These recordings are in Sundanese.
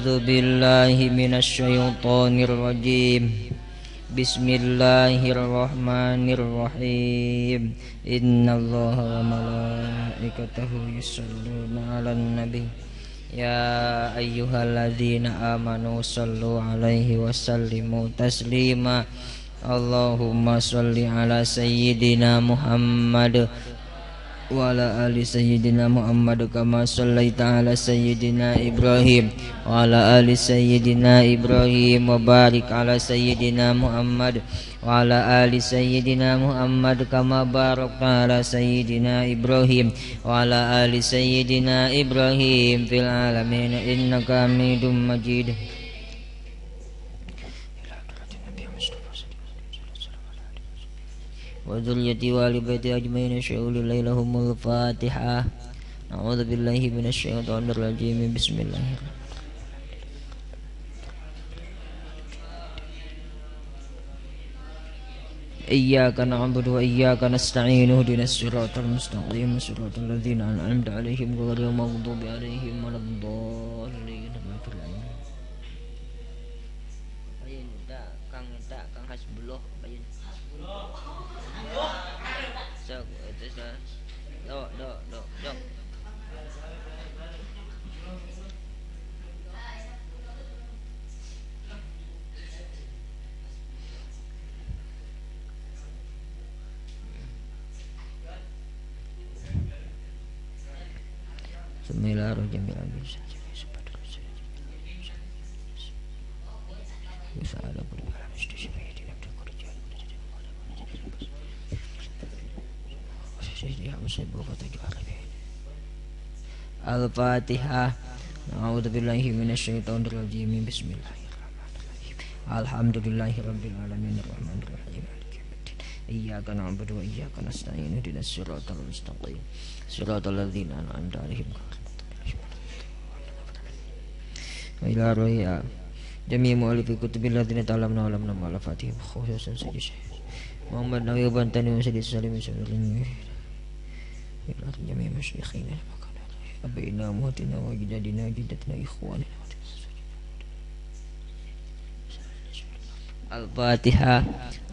A'udzu billahi minasyaitonir rajim. Bismillahirrahmanirrahim. Innallaha wa malaikatahu yusholluna 'alan nabi. Ya ayyuhalladzina amanu sallu 'alaihi wa sallimu taslima. Allahumma shalli ala sayyidina Muhammad wa ala ali sayyidina Muhammad kama shallaita ala sayyidina Ibrahim wa ala ali sayyidina Ibrahim wa barik ala sayyidina Muhammad wa ala ali sayyidina Muhammad kama barakta ala sayyidina Ibrahim wa ala ali sayyidina Ibrahim fil alamin innaka Hamidum Majid. Wa dzurriyyati wa ahli baiti ajmain sya'ulillahi lahumul Fatihah. A'udzu billahi minasyaitonir rajim. Bismillahirrahmanirrahim. Iyyaka na'budu wa iyyaka nasta'in ihdinas siratal mustaqim siratal ladzina an'amta 'alaihim ghairil maghdubi 'alaihim waladdallin. Ayun ta Kang ta Kang Hasbullah ayun. So, do do do do. Bismillahirrahmanirrahim. Al-Fatihah. A'udzu billahi minasyaitonir rajim. Bismillahirrahmanirrahim. Alhamdulillahirabbil alamin arrahmanir rahim maliki yaumiddin. Iyyaka na'budu wa iyyaka nasta'in ihdinas siratal mustaqim siratal ladzina an'amta 'alaihim ghairil maghdubi 'alaihim waladdallin. Wa ila ruhiya jami' mu'allifi kutubil ladzina ta'lamna wa lam na'lam al-Fatihah khususan sayyidi Muhammad Nawawi Bantani wa Sayyidi Salim Sayyidi ila jami' masyayikhina abaina muhatina wa jidadina jidatna ikhwanina. Al-Fatihah.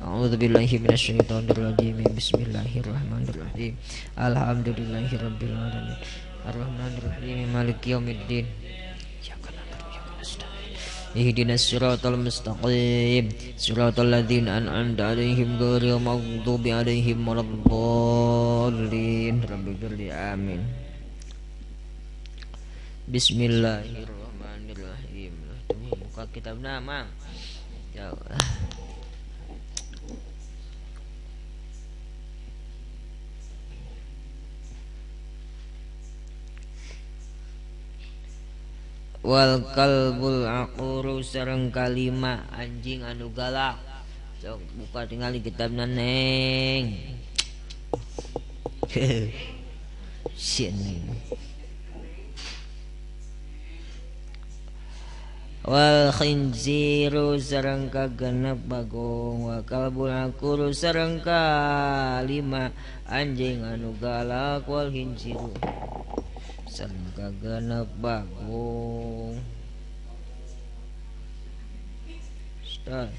A'udzu billahi minasyaitonir rajim. Bismillahirrahmanirrahim. Alhamdulillahirabbil alamin arrahmanir rahim maliki yaumiddin. Iyyaka na'budu wa iyyaka nasta'in ihdinas siratal mustaqim siratal ladzina an'amta 'alaihim ghairil maghdubi 'alaihim waladdallin. Rabbighfirli amin. Bismillahirrahmanirrahim. Tunggu buka kitabna mang. Jauh. Wal kalbul aquru sareng kalima anjing anu galak. Sok buka tingali kitabna neng. Sieun. Wal khinziru sareng kagenep bagong wa kalbul aquru sareng kalima anjing anu galak wal khinziru sareng kagenep bagong. Stop.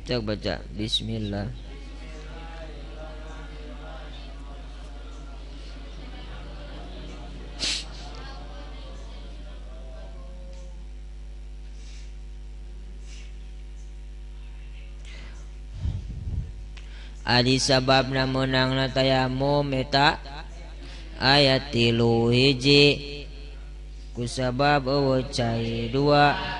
Coba baca bismillah. Adi sababna meunangna tayamum eta ayat 3 hiji kusabab eueuh cai 2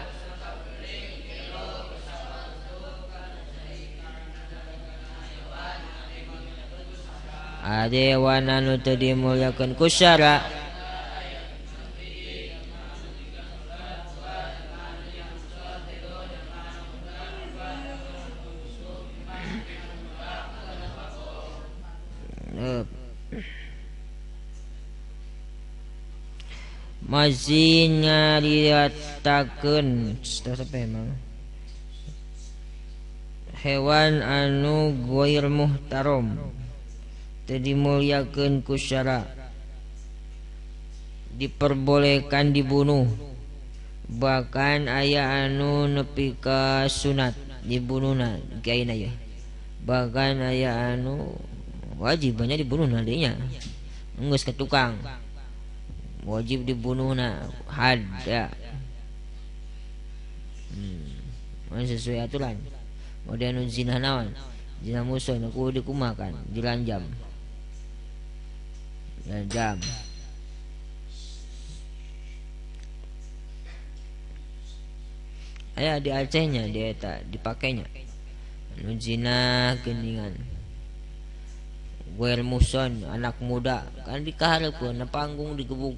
adewan anu teu dimulyakeun ku syara Masih nyariatakeun sampai emang hewan anu ghair muhtarom teu dimuliakeun ku syara diperbolehkan dibunuh bahkan aya anu nepi ka sunat dibunuhna kiaina ye bahkan aya anu wajib banyak dibunuhna deui nya geus ka tukang wajib dibunuhna had ya. Sesuai aturan. Kemudian zina naon? Zina musuh kudu dikumakan, dilanjam. Dilanjam. Aya di Acehnya dia eta dipakainya. Anu zina geuningan. Guer muson anak muda kan dikahareupeun na panggung digebug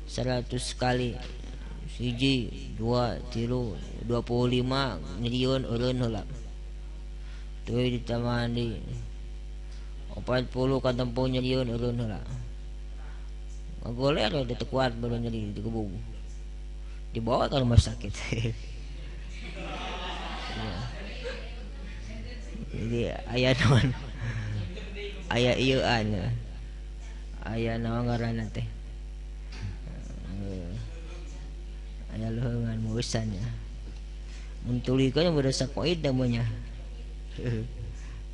100 kali 1 2 3 25 nyerieun eureun heula teuy ditambahan deui 40 katempo nyerieun eureun heula ngagoler teu kuat baru nyeri digebug dibawa ke rumah sakit. Jadi aya naon aya ieuan aya naon ngaranna teh aya leuheungan meusan nya mun tulikeun udah sakoid namanya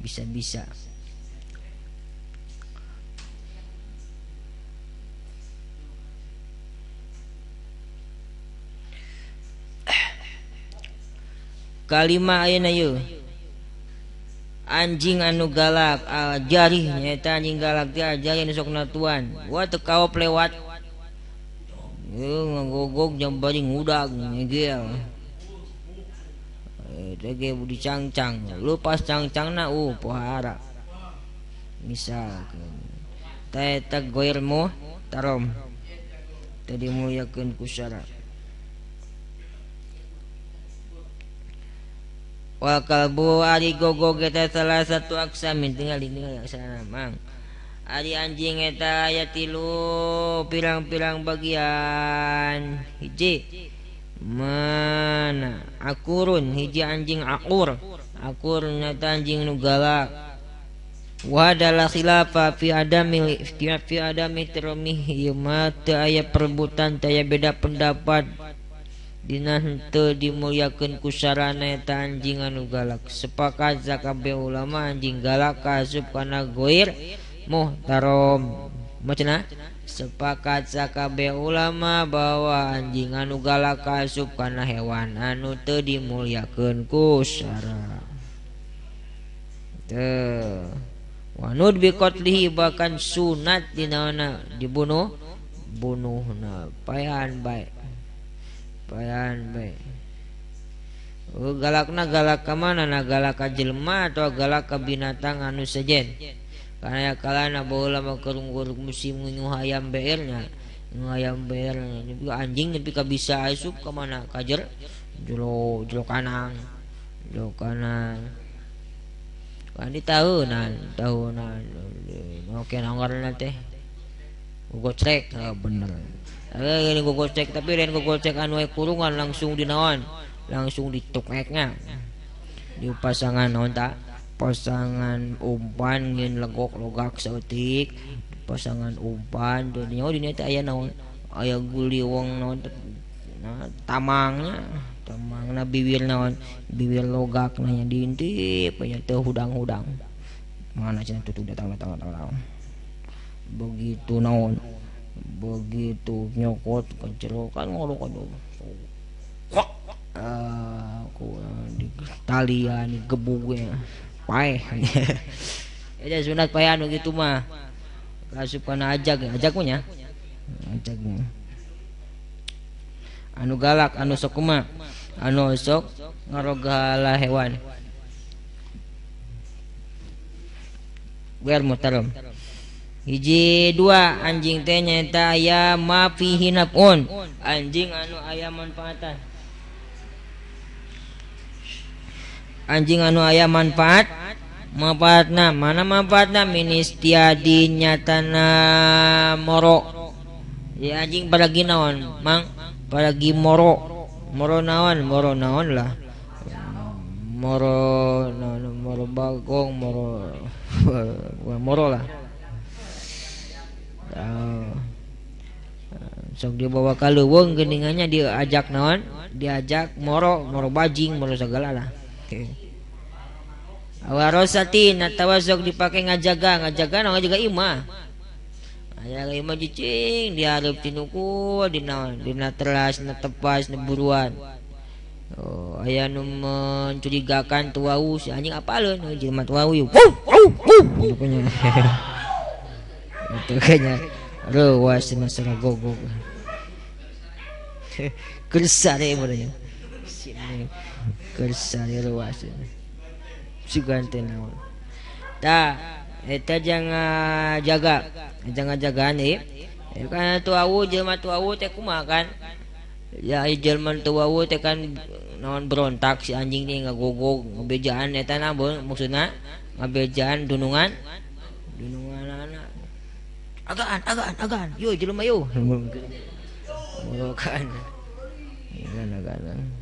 bisa-bisa. Kalima ayeuna yeuh anjing anu galak jarih nyaeta anjing galak teh jari anu sok natuan wah teu kaop lewat ngagogog jam bari ngudag ngegel eta ge dicangcang lepas cangcangna pohara misalkeun ta eta goir muhtarom teu dimuliakeun ku syara. Wa kalbu ari gogog eta salah satu aksamin tinggal sana mang ari anjing eta aya tilu pirang-pirang bagian hiji mana akurun hiji anjing akur akur nyata anjing nu galak wa adalah khilafa fi adami termih ieu mah teu aya perebutan teu aya beda pendapat dina henteu dimuliakeun ku sarana eta anjing anu galak sepakat sakabeh ulama anjing galak kaasup kana goir muhtarom macana sepakat sakabeh ulama bahwa anjing anu galak kaasup kana hewan anu teu dimuliakeun ku syara teu wanud bi qatlihi bahkan sunat dinaona dibunuh bunuhna paehan bae paehan bae. Galakna galak ka mana na galak ka jelema atau galak ka binatang anu sejen karena ya kalana baheula mah keur musim ngingu hayam beernya hayam beer anjing nepi ka bisa asup ka mana ka jero jero kanang kan di tahunan oke nanggarna teh gocrek bener ini gocek tapi lain gocek anu kurungan langsung dinaon langsung ditukeknya di pasangan naon tak pasangan umpan ngin legok logak saeutik pasangan umpan dunia dina teh aya naon aya guliweng naon nah, tamangnya tamangna bibir naon bibir logak nanya diintip nya teu hudang-hudang mana cenah tutup datang datang datang begitu naon begitu nyokot kecero kan ngorok aduh aku di talian digebugnya paeh ya sunat paeh anu gitu mah kasup kana ajag ajaknya ajaknya anu galak anu sok kumaha anu sok ngarogala hewan biar muhtaram. Hiji dua anjing teh nyaeta aya ma fihi naf'un anjing anu aya manfaatan anjing anu aya manfaat manfaatna mana manfaatna ministiadi nyatana moro Ya anjing paragi naon mang paragi moro moro naon lah moro naon moro bagong moro moro lah. Sok dibawa ka leuweung geuningannya diajak naon diajak moro moro bajing moro segala lah. Awarosatin atawa sok dipake ngajaga ngajaga naon ngajaga imah. Aya imah cicing dihareup tinuku dina dina teras na tepas na buruan. Oh, aya nu mencurigakan tuau si anjing apaleun jelema tuau yeuh. Itu kayaknya reuwas masalah gogog. Kersare meureun. Kersare reuwas. Sugan teh naon. Tah eta jangan jaga, jangan jagaan ieu. Kan tuau jelema tuau teh kumaha kan? Ya jelema tuau teh kan naon berontak si anjing teh ngagogog ngabejaan eta na maksudna ngabejaan dunungan dunungan anak. Agaan agaan agaan yo jelema yo. Morokan. Agaan.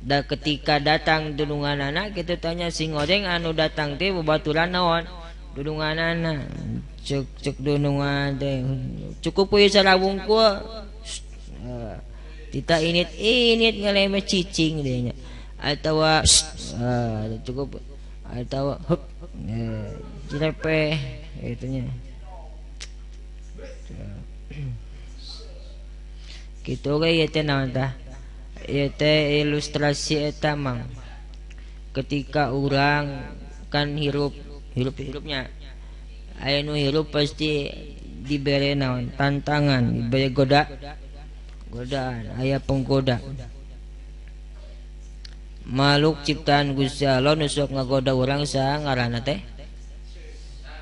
Da ketika datang dunungan anak kita tanya sing goreng anu datang teh babaturan naon dunungan anak cek cek dunungan teh cukup we sarawungkul tita init init ngaleme cicing deui nya atawa cukup atawa hup jirepeh kitu nya kitu ge ieu teh naon tah. Ieu teh ilustrasi eta mang ketika urang kan hirup hirup hirupnya aya nu hirup pasti dibere naon tantangan dibere goda godaan aya penggoda makhluk ciptaan Gusti Allah nu sok ngagoda urang saha ngaranna teh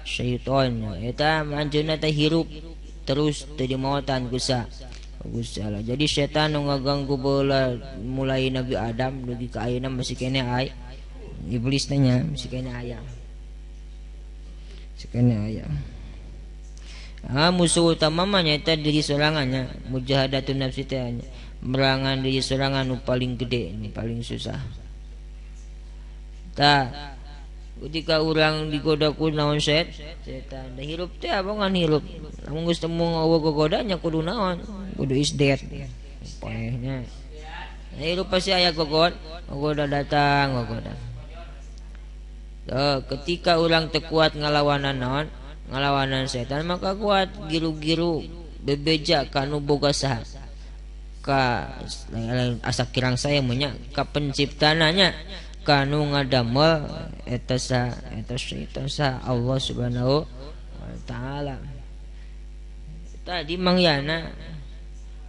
syaitan eta anjeunna teh hirup terus teu dimaotan ku Gusti Allah. Jadi setan nu ngaganggu bola mulai Nabi Adam dugi ka ayeuna masih keneh aya iblis teh nya masih keneh aya. Masih keneh aya. Ah musuh utama mah nyaeta diri sorangan nya, mujahadatun nafsi teh nya. Merangan diri sorangan nu paling gede, nu paling susah. Tah ketika urang digoda ku naon setan da hirup teh abangan hirup lamun geus temu eueuh gogoda nya kudu naon kudu isdet poehnya hirup pasti aya gogod gogoda datang gogoda. Tuh, ketika urang teu kuat ngalawanan naon ngalawanan setan maka kuat giru-giru bebeja ka nu boga saha ka asa kirang saya nya ka penciptana nya kanu ngadamel eta sa eta syaitan sa Allah Subhanahu wa taala. Tadi Mang Yana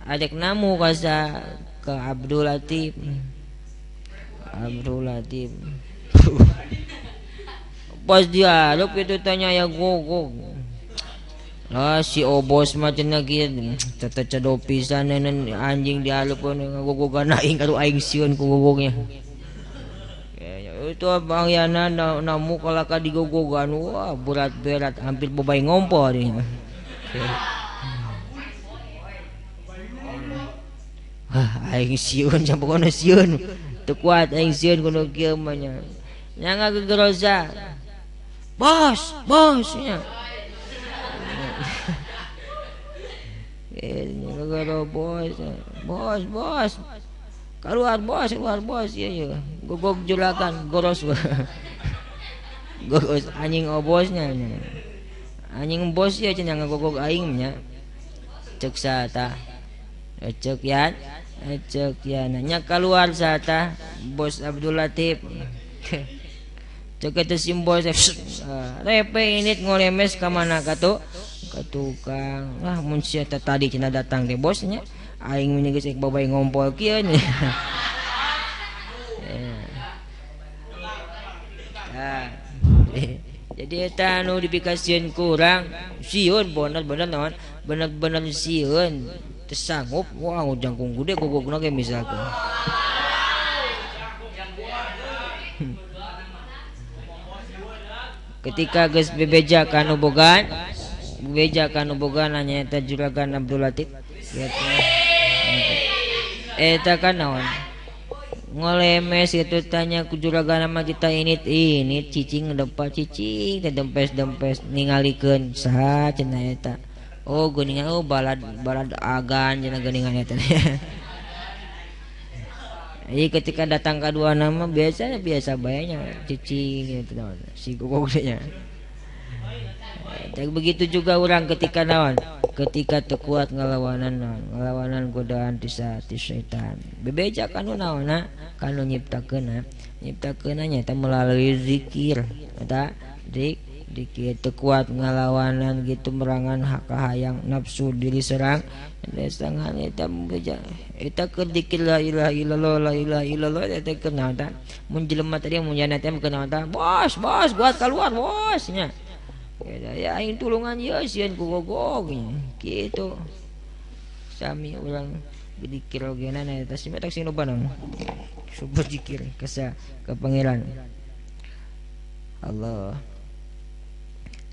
adek namu kasa ke Abdul Latif. Abdul Latif. Pas dia harap itu tanya ya gogog. Lah si obos mah cenah kieu tata cado pisan anjing dialeupeun ngagogogan aing kadu aing sieun ku gogognya. Itu Abang Yana namu kalaka digogogan wah berat-berat hampir bebay ngompol dia. Wah aing sieun sampai kono sieun teu kuat aing sieun kono kieu mah nya. Nya ngagegerosa. Bos, bos nya. Ngagegero bos, bos, bos. Keluar bos iya iya gogog julakan goros goros anjing obosnya anjing bos ya cenah ngagogog aing nya cek sata cek yan nya keluar sata bos Abdul Latif cek eta sim bos repe init ngolemes ka mana ka tukang lah mun sia tadi cenah datang teh bosnya aing mah geus babay ngompol kieu nya. Jadi eta anu dipikasieun ku urang sieun bener-bener naon bener-bener sieun teu sanggup wah jangkung gede gogogna ge misalkan. Ketika geus bebeja ka nu boga Beja kanu bogana nyaeta Juragan Abdul Latif gitu. Eta kan naon ngolemes gitu tanya ku juragan mah kita ini cicing depa cicing teh dempes-dempes ningalikeun saha cenah eta. Oh geuningan oh balad balad agan cenah geuningan eta. Jadi ketika datang kedua nama biasanya biasa bayanya cicing gitu si gogognya. Begitu juga orang ketika naon ketika teu kuat ngalawanan naon ngalawanan godaan ti syaitan. Bebeja kanu naonna kanu nyiptakeunna nyiptakeunna nyaeta melalui zikir eta dikir teu kuat ngalawanan gitu merangan hak kahayang nafsu diri serang sangan eta beja eta keur dikir la ilaha illallah la ilaha illallah eta keur naon tah mun jelema tadi mun jana teh keur naon tah bos bos buat keluar bos nya ya aing tulungan ieu sieun ku gogog kitu sami urang dikir ogena eta si metak sing loba naon subur zikir kasa ka pangeran Allah.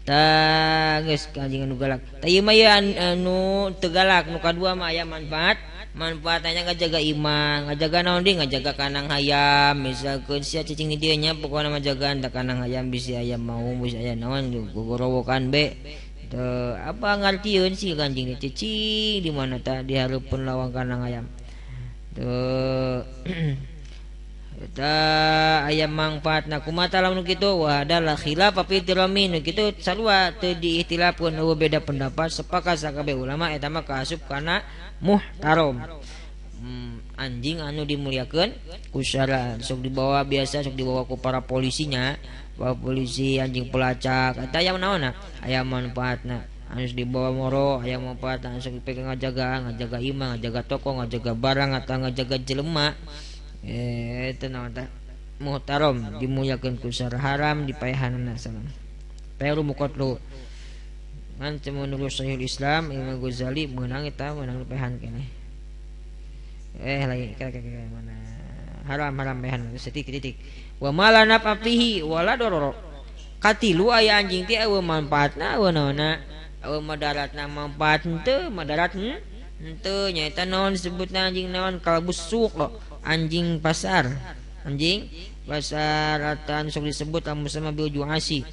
Tah geus kanjeng anu galak. Tah ieu mah anu teu galak nu kadua mah aya manfaat. Manfaatnya ngajaga iman, ngajaga naon deui ngajaga kanang hayam, misalkeun sia cicing di dieu nya pokona mah jagaan da kanang hayam bisi aya maung bisi aya naon gogorowokan be. Teu apa ngartieun si kanjeng cicing di mana tah di hareupeun lawang kanang hayam. Teu eta aya mangfaatna kumaha lamun kitu wa adalah khilaf fi tirami nu kitu sarua teu diihtilafkeun eueuh beda pendapat sepakat sakabeh ulama eta mah kaasup kana muhtarom. Anjing anu dimuliakeun ku syara sok dibawa biasa sok dibawa ku para polisinya, para polisi anjing pelacak eta aya naonna aya manfaatna anu dibawa moro aya manfaatna anu sok dipegang ngajaga ngajaga imah ngajaga toko ngajaga barang atau ngajaga jelema. Eta naon tah muhtarom dimuliakeun ku syara haram dipaehanana salam. Peru muqatlu ngan menurut Syekhul Islam Imam Ghazali meunang eta meunang dipaehan keneh. Lagi kira mana haram haram paehan setik titik. Wa mala nafafihi wala dororo. Katilu aya anjing teh eueuh manfaatna eueuh naonna eueuh madaratna manfaat henteu madarat henteu nyaeta naon disebutna anjing naon kalbus suq anjing pasar atan sok disebut amu sama bil juasi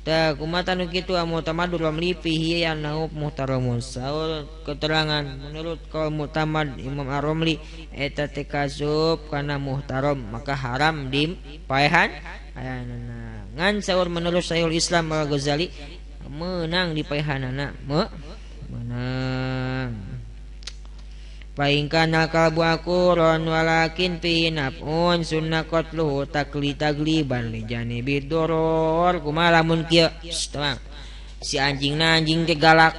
tah kumaha nu kitu amu tamadur ramli fihi annahu muhtaramun saur keterangan menurut kaul mutamad Imam Ar-Ramli eta teh kasup kana muhtaram maka haram di paehan ayanana ngan saur menurut Syekhul Islam Al-Ghazali meunang di paehanana meunang. Paingkana kalbu akuron walakin fi naf'un sunnah qatluhu takli tagliban li janibi doror kumaha lamun kieu tenang si anjingna anjing teh galak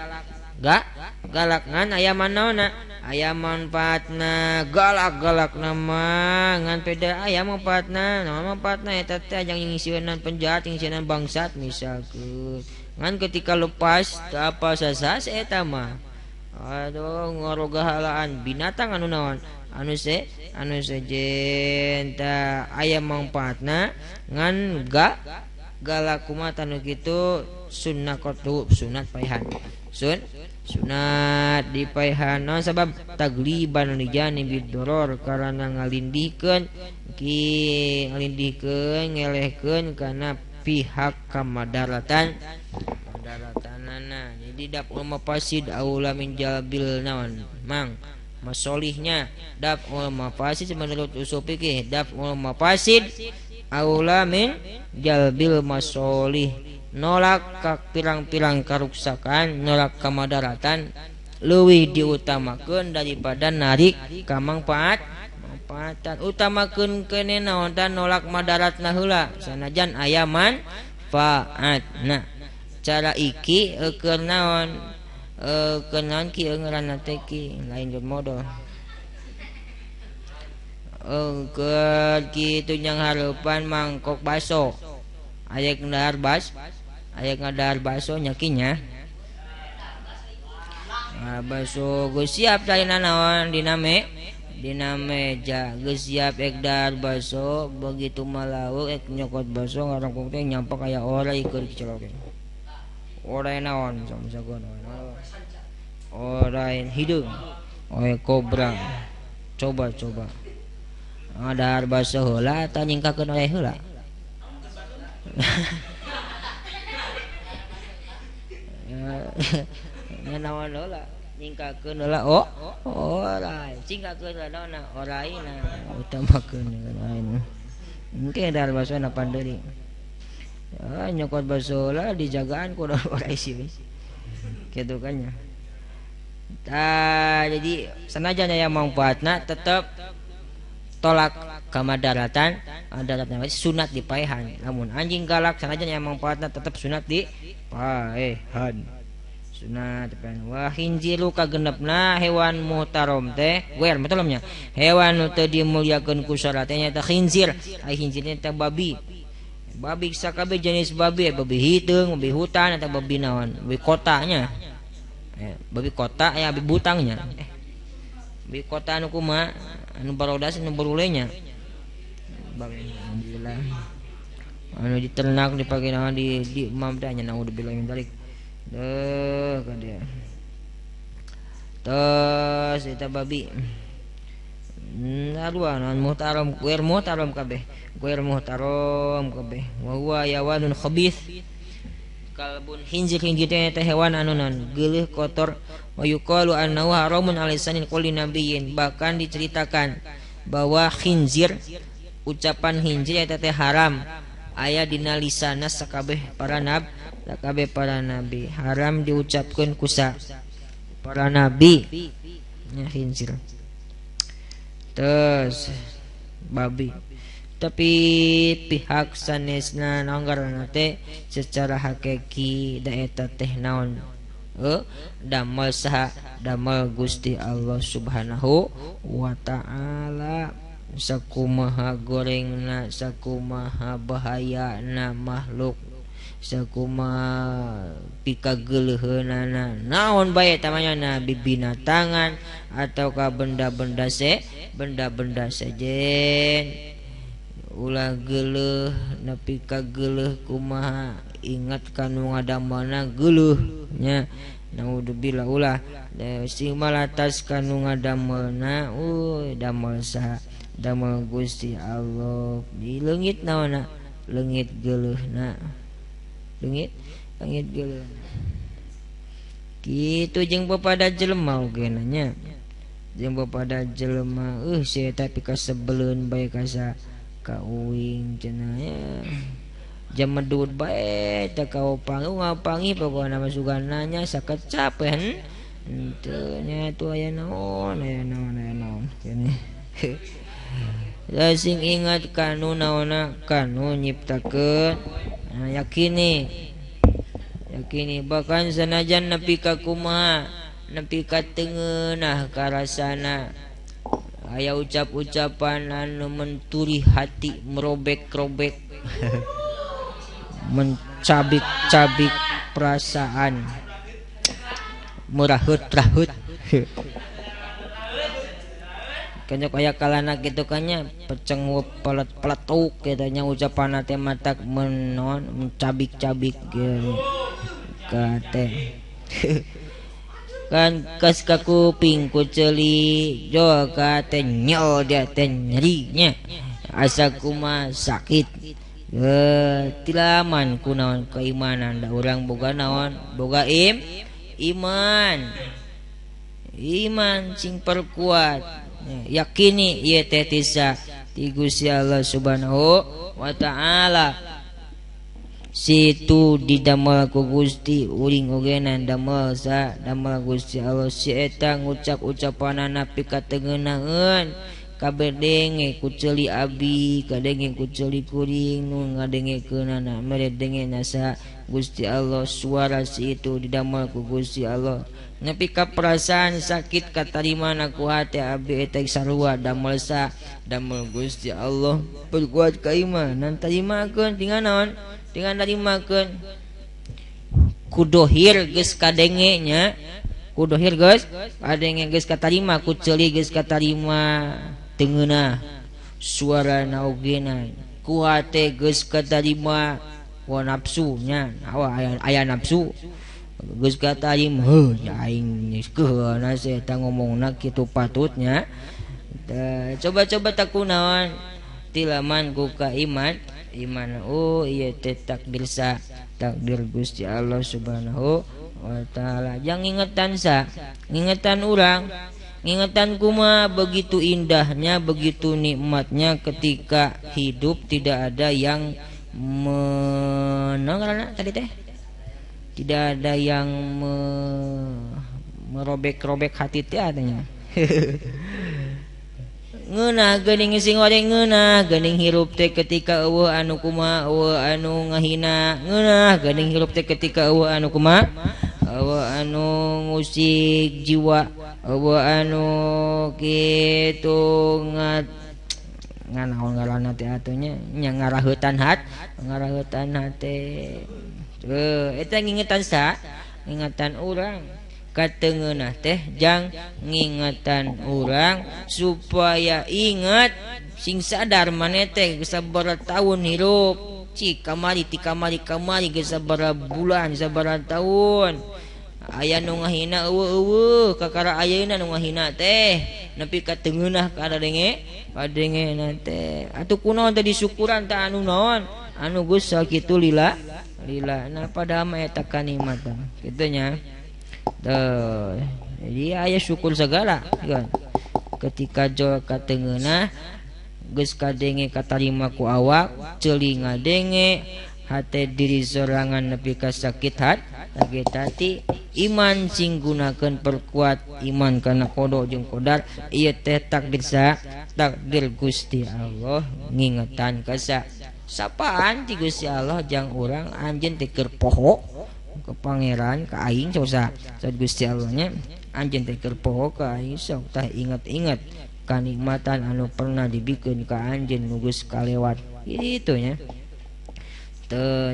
galak ngan aya manaonna aya manfaatna galak-galak nama ngan peda aya manfaatna naon manfaatna eta teh ajang nyingsieunan penjahat nyingsieunan bangsat misalkeun ngan ketika lepas teu apa sasas eta mah aduh ngorogahalaan binatang anu naon anu se anu sejen ta aya manfaatna ngan galak kumaha nu kitu sunnah qatlu sunat paehan sunat dipaehan naon sabab tagliban li janibi doror karana ngalindihkeun ki ngalindihkeun ngelehkeun kana pihak kamadaratan madaratanana. Jadi daf'ul mafasid aula min jalbil naon mang masolihnya daf'ul mafasid menurut usul fikih daf'ul mafasid aula min jalbil masolih nolak ka pirang-pirang karuksakan nolak kamadaratan leuwih diutamakeun daripada narik ka mangfaat manfaatan utamakeun keneh naon tah nolak madaratna heula sanajan aya manfaatna. Cara iki keur naon keur naon ki ngaranna teh ki lain keur modal keur kitu nyang hareupan mangkok baso aya ngadahar bas aya ngadahar baso nya ki nya baso geus siap caina naon dina dina meja geus siap ek dahar baso begitu malauk ek nyokot baso ngarongkong teh nyampak aya orai keur dicolok. Orai naon misalkan orai hideung, orai kobra. Coba coba. Dahar baso heula atau nyingkakeun orai heula. Nya naon heula nyingkakeun heula oh orai cingkakeun heula naonna oraina utamakeun oraina. Engke dahar baso na pandeuri. Ya, nyokot baso heula dijagaan ku orai sih. Kitu kan nya. Tah jadi sanajan aya mangfaatna tetep tolak kamadaratan, daratna sunat dipaehan. Lamun anjing galak sanajan aya mangfaatna tetep sunat dipaehan. Sunat dipaehan. Wa khinziru kagenepna hewan muhtarom teh, wer betul nya. Hewan nu teu dimulyakeun ku syarat teh nyaeta khinzir. Ai khinzir teh babi. Babi sakabeh jenis babi, babi hideung, babi hutan atau babi naon, babi kotanya. Babi kota ya babi butangnya. Babi kota anu kumaha? Anu barodas anu barulenya. Babi alhamdulillah. Anu diternak dipake naon di mam teh nya naudzubillah min dzalik. Deuh ka dia. Tos eta babi. Sarua naon muhtaram, guer muhtaram kabeh. Guer muhtaram kabeh. Wa huwa hayawanun khabith. Kalbun khinzir khinzir teh hewan anu naon geuleuh kotor. Wa yuqalu annahu haramun ala lisanil kulli nabiyyin. Bahkan diceritakan bahwa khinzir, ucapan khinzir eta teh haram aya dina lisana sakabeh para nabi, sakabeh para nabi haram diucapkeun ku para nabi nya khinzir. Terus babi. Tapi pihak sanesna nanggarana teh secara hakiki da eta teh naon damel saha damel Gusti Allah Subhanahu wa ta'ala. Sakumaha gorengna, sakumaha bahayana makhluk, sakumaha pikageuleuheunana naon bae tamanya bibinatangan ataukah benda-benda se benda-benda sejen. Ulah geuleuh nepi ka geuleuh kumaha ingat ka nu ngadamelna geuleuh nya naudzubillah ulah sing malatas ka nu ngadamelna damel saha damel Gusti Allah di leungit naonna leungit geuleuhna leungit leungit geuleuh kitu jeung papada jelema oge nya jeung papada jelema si eta pikasebeleun bae ka ka uing cenah ya jamedut bae teh kaopangi ngapangi pokona mah sugana nya sakecap henteu nya tu aya naon aya naon aya naon cenah. Sing ingat kanu naonna kanu nyiptakeun yakini yakini bahkan sanajan nepi ka kumaha nepi ka tengeunah karasana aya ucap-ucapan anu menturi hati, merobek-robek, mencabik-cabik perasaan, merahut-rahut. Kanya kaya kalana gitu kanya peceng pelet-peletuk katanya ucapan teh matak menon mencabik-cabik gitu kate. Kan kas ka kuping ku ceuli jo ka teh nyel dia teh nyeri nya asa kumaha sakit tilaman ku naon keimanan da urang boga naon boga iman iman sing perkuat yakini ieu teh tisa ti Gusti Allah Subhanahu wa ta'ala. Situ didamel ku Gusti uring ogenan damel sa damel Gusti Allah si eta ngucap ucapanana pikatengenaheun kabeh denge ku ceuli abi kadenge ku ceuli kuring nu ngadengekeunana mere denge nasa Gusti Allah suara si itu didamel ku Gusti Allah nepi ka perasaan sakit katarimana ku hate abi eta sarua damel sa damel Gusti Allah perkuat keimanan tarimakeun dengan naon dengan narimakeun kudohir geus kadenge nya kudohir geus kadenge geus katarima ku ceuli geus katarima tengeunah suarana ogena ku hate geus katarima Wa nafsunya awa aya nafsu geus katarim heuh aing geus keuheuna eta ngomongna kitu patutnya. Coba-coba takunaon tilaman ku ka iman iman oh ieu teh takdir sa takdir Gusti Allah Subhanahu wa taala. Jang ngingetan sa ngingetan urang ngingetan kuma begitu indahnya begitu nikmatnya ketika hidup tidak ada yang menang tadi teh tidak ada yang merobek-robek hati teh adanya. Ngeunah geuning sing goreng ngeunah geuning hirup teh ketika eueuh anu kumaha eueuh anu ngahina ngeunah geuning hirup teh ketika eueuh anu kumaha eueuh anu ngusik jiwa eueuh anu kitu ngat nganaon ngaranna teh atuh nya nya ngaraheutan hat ngaraheutan hate eta ngingetan sa ngingetan urang katengeunah teh jang ngingetan urang supaya ingat sing sadar maneh teh geus sabaraha taun hirup cik kamari ti kamari kamari geus sabaraha bulan sabaraha taun aya nu ngahina eueuh-eueuh kakara ayeuna nu ngahina teh nepi ka tengeunah ka kadenge kadengena teh atuh kunaon teh disyukuran teh anu naon anu geus sakitu lila lila nah padahal mah eta kanikmatan kitu nya. Tuh, jadi aya syukur segala kan ketika jol katengeunah geus kadenge katarima ku awak ceuli ngadenge hate diri sorangan nepi ka sakit hat sakit hati iman sing gunakeun perkuat iman kana qada jeung qadar ieu teh takdir sa takdir Gusti Allah ngingetan ka sa sapaan ti Gusti Allah jang urang anjeun teh keur poho ke pangeran ka aing sok sa Gusti Allah nya anjeun teh keur poho ka aing sok tah inget-inget kanikmatan anu pernah dibikeun ka anjeun nu geus kalewat kitu nya.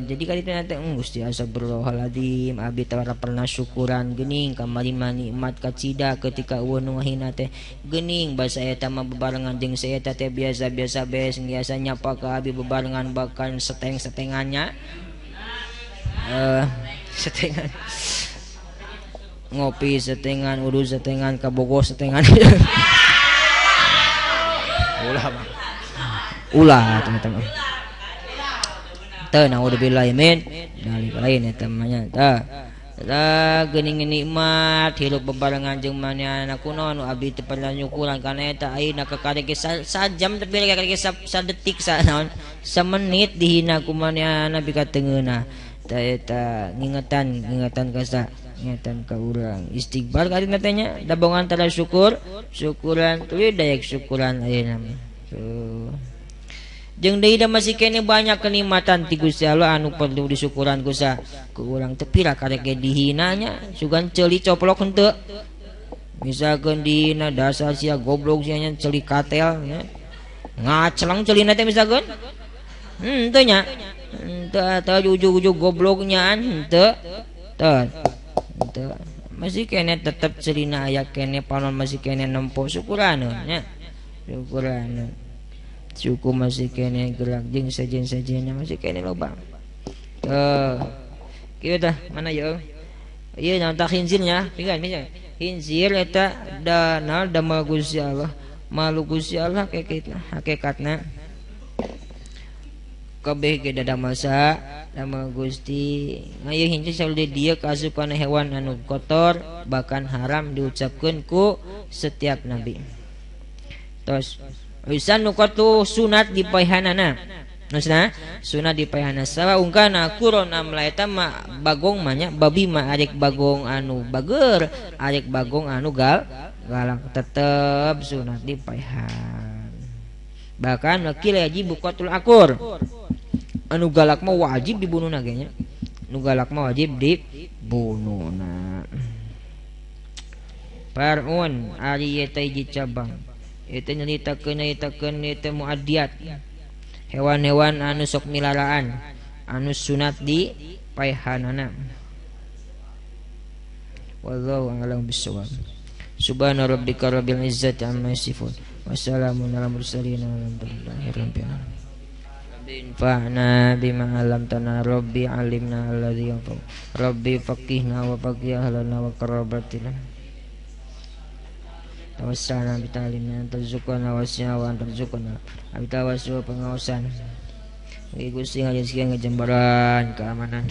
Jadi kali itu nanti Gusti astagfirullahaladzim abdi tara pernah syukuran geuning kamari mah nikmat kacida ketika eueuh nu ngahina teh geuning basa eta mah bebarengan jeung saeta teh biasa-biasa bees biasa nyapa ka abdi bebarengan bahkan seteng-setengannya setengan ngopi setengan udu setengan kabogoh setengan ulah ulah teman-teman teu naudzubillahi min dzalik lain eta mah nya tah tah geuning nikmat hirup bebarengan jeung manehna kunaon nu abdi teu pernah nyukuran kana eta ayeuna kakarek ge sajam tapi kakarek ge sadetik sa naon samenit dihina ku manehna bika tengeunah tah eta ngingetan ngingetan ka sa ngingetan ka urang istighfar kali teh nya dabongan antara syukur syukuran tuluy daek syukuran ayeuna mah. Jeung deui da masih kene banyak kenikmatan ti Gusti Allah anu perlu disyukuran ku sa ku urang teh pira karek ge dihinanya sugan ceuli coplok henteu misalkeun dihina dasar sia goblok sia nya ceuli katel nya ngaceleng ceulina teh misalkeun henteu nya henteu atau ujug-ujug gobloknya henteu teu henteu masih kene tetep ceulina aya kene panon masih kene nempo syukuran nya syukuran suku masih kene gerak jeung sejen-sejennya masih kene loba. Kieu tah mana yeuh? Ieu naon tah khinzirnya? Pinggan pinggan. Khinzir eta danal damel Gusti Allah. Malu Gusti Allah hakikatna. Kabeh ge dadamel saha? Damel Gusti. Ieu khinzir selalu di dieu kaasup kana hewan anu kotor bahkan haram diucapkeun ku setiap nabi. Tos Wisan nu qatu sunat dipaehanana. Maksudna sunat dipaehana sawa ungkana kuron amla eta mah bagong mah nya babi mah arek bagong anu bager, arek bagong anu galak tetep sunat dipaehan. Bahkan wakil wajib qatul akur. Anu galak mah wajib dibunuhna ge nya. Nu galak mah wajib dibunuhna. Farun ari ieu teh hiji cabang. Itu nyaritakeun eta muaddiat hewan-hewan anu sok milaraan anu sunat di paehanana. Wallahu a'lam bissawab. Subhana rabbika rabbil izzati amma yasifun. Wassalamun alal mursalin walhamdulillahi rabbil alamin. Rabbi infa'na bima 'allamtana Rabbi 'allimna alladzi yanfa'u Rabbi faqihna wa faqih ahlana wa qarabatina tawassana bi ta'limna tarzuqna wasya wa tarzuqna abi tawassul pengawasan. Gusti ngajaskeun ngejembaran keamanan.